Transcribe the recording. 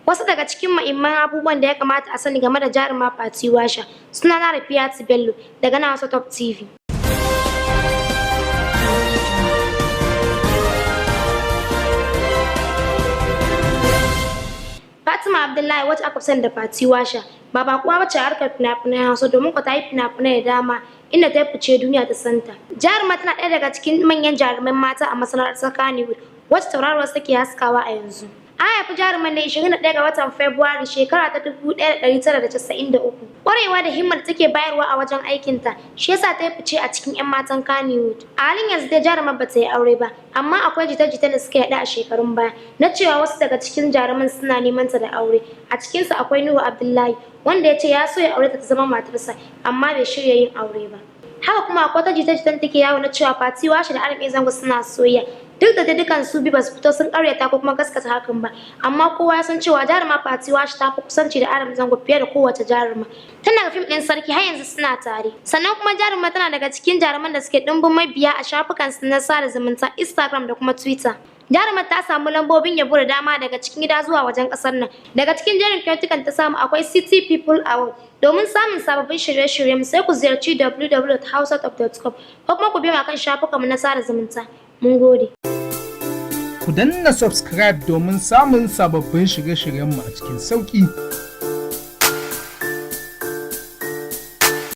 Wasu daga cikin muhimman abubuwan da ya kamata a sani game da jaruma Fati Washa. Sunana Rafiyatu Bello daga nan Hausa Top TV. Fatima Abdullahi, wacce aka fi sani da Fati Washa, ba bakuwa bace a harkar fina-finan Hausa, domin ko ta yi fina-finai da dama inda ta fice duniya ta santa. Jaruma tana ɗaya daga cikin manyan jaruman mata a masana'antar Kannywood, wacce tauraruwar take haskawa a yanzu. An haifi jaruman ne 21 ga watan Fabrairu shekara ta 1993. Ƙwarewa da himmar da take bayarwa a wajen aikinta shi yasa ta yi fice a cikin 'yan matan Kannywood. A halin yanzu dai jarumar ba ta yi aure ba, amma akwai jita-jita da suka yaɗu a shekarun baya na cewa wasu daga cikin jaruman suna neman ta da aure. A cikinsu akwai Nuhu Abdullahi, wanda ya ce ya so ya aure ta ta zama matarsa, amma bai shirya yin aure ba. Haka kuma akwai wata jita-jitan take yawo na cewa Fati Washa da Adam A Zango suna soyayya. Duk da dai dukan su biyu ba su fito sun karyata ko kuma gaskata hakan ba, amma kowa ya san cewa jaruma Fati Washa ta fi kusanci da Adam Zango fiye da kowace jaruma. Tun daga fim ɗin Sarki har yanzu suna tare. Sannan kuma jaruma tana daga cikin jaruman da suke ɗimbin mabiya a shafukan su na sada zumunta, Instagram da kuma Twitter. Jarumar ta samu lambobin yabo da dama daga cikin gida zuwa wajen kasar nan. Daga cikin jerin kyautukan ta samu akwai City People Award. Domin samun sababbin shirye-shiryen, sai ku ziyarci www.hausatop.com ko kuma ku biyo mu akan shafukanmu na sada zumunta. Mun gode. Ku danna subscribe domin samun sababbin shirye-shiryenmu a cikin sauƙi.